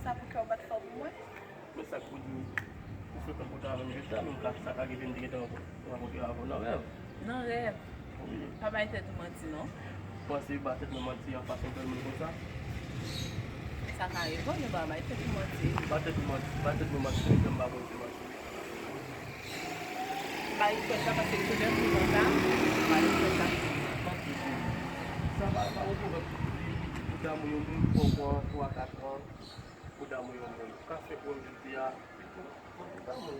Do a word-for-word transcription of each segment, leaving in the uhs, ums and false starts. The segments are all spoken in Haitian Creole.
Sa pou kè w bat fò pou mwen? Men sa k pou di, ou frekan pote avè m jodi a, menm ka, sa ka rive m te gentan rankontre avè w nan rèv. Nan rèv? Wi. Pa bay tèt ou manti, non. Ou panse ba tèt mwen manti an fason bèl moun konsa? Sa ka rive w, men pa bay tèt ou manti. Ba tèt mwen manti, ba tèt mwen manti, men m pa konn se manti. M pa regrèt sa, paske se lè m te konsa, m pa regrèt sa. Sa pa, pa yon pwoblèm. Ou damou yon moun, ou pran twa, kat an, ou damou yon moun. Ou ka fè pou jodi a, ou damou.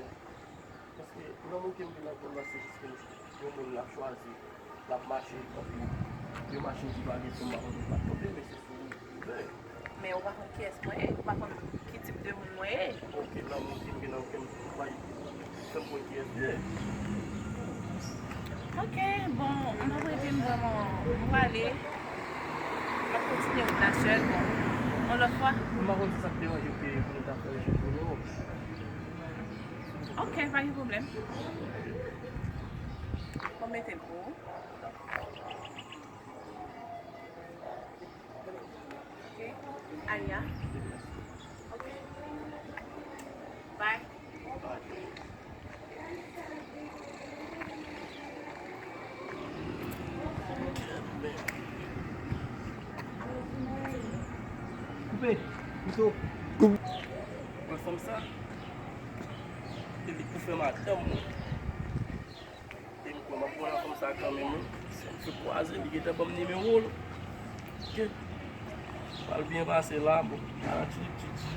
Paske lanmou ke m gen nan kè m nan, se jis ke yon moun l ap chwazi, l ap mache, tankou yon machin ki pa gen fren, m pa konn pa tonbe, men se sou ou li rive. Men ou pa konn kiyès mwen ye, ou pa konn ki tip de moun mwen ye. Ok, lanmou ke m gen nan kè m, ou pa fè m konn kiyès li ye. Ok, bon, m p ap rete m vrèman, m prale. M ap kontinye wout la sèl, bon, yon lòt fwa. M pa konn si sa k deranje w ke pou nou ta fè echanj nimewo. Ok, pa gen pwoblèm. Bon, mete l pou ou. Ok. Aya. Ok. Bye. Koupe, pito. Mwen fanm sa, e li pou fè madanm mwen. E m kwè m ap pran fanm sa kanmenm, wi. Si m fèk kwaze, li gentan ban m nimewo l. Ok. Pral byen pase la, bon. Ala tchitchit.